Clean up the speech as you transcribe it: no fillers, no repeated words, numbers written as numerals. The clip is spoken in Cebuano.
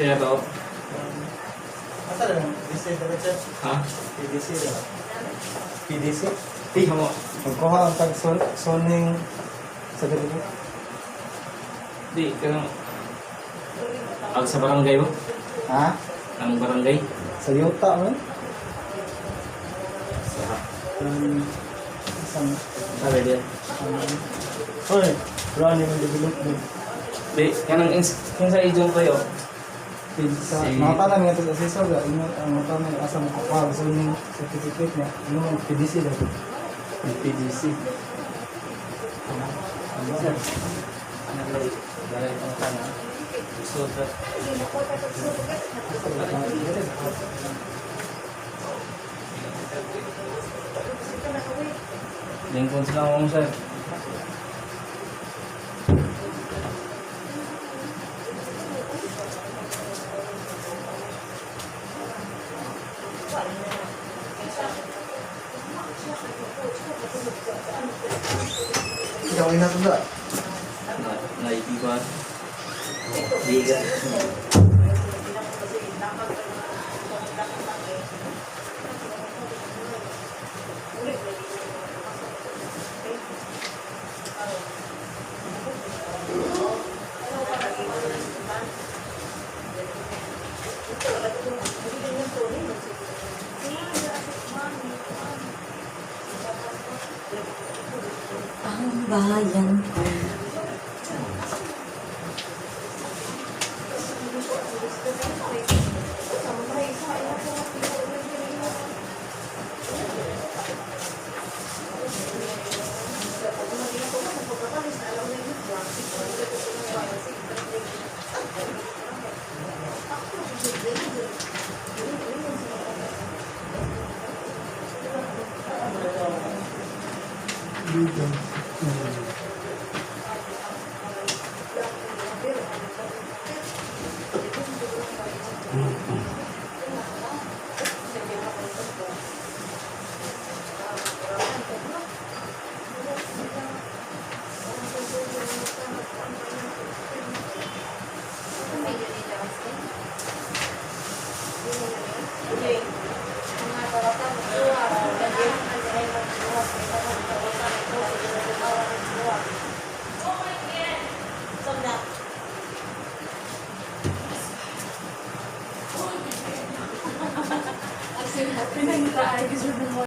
Siya to. Asa na lang? DC na sir? Ha? PDC na. PDC? Di mo. Magkuha ang tag zoning certificate. Di kanang ang sa barangay mo? Ha? Ang barangay? Sa yuta man? Sa Isang sabi di. Oy, wala ni mong development. Di kanang kinsa ijong kayo? Sa Si- mga tanan nga sa assessor ga imo ang mga tanan asa mo kuha ang zoning certificate niya. Imo ang PDC daw. PDC. Ano? Sir. Ano ba? Dalay pang tanan. So, lingkod sila akong sir. Ikaw ina tunda. Na, naibigan. Liga. Ang bayan ko.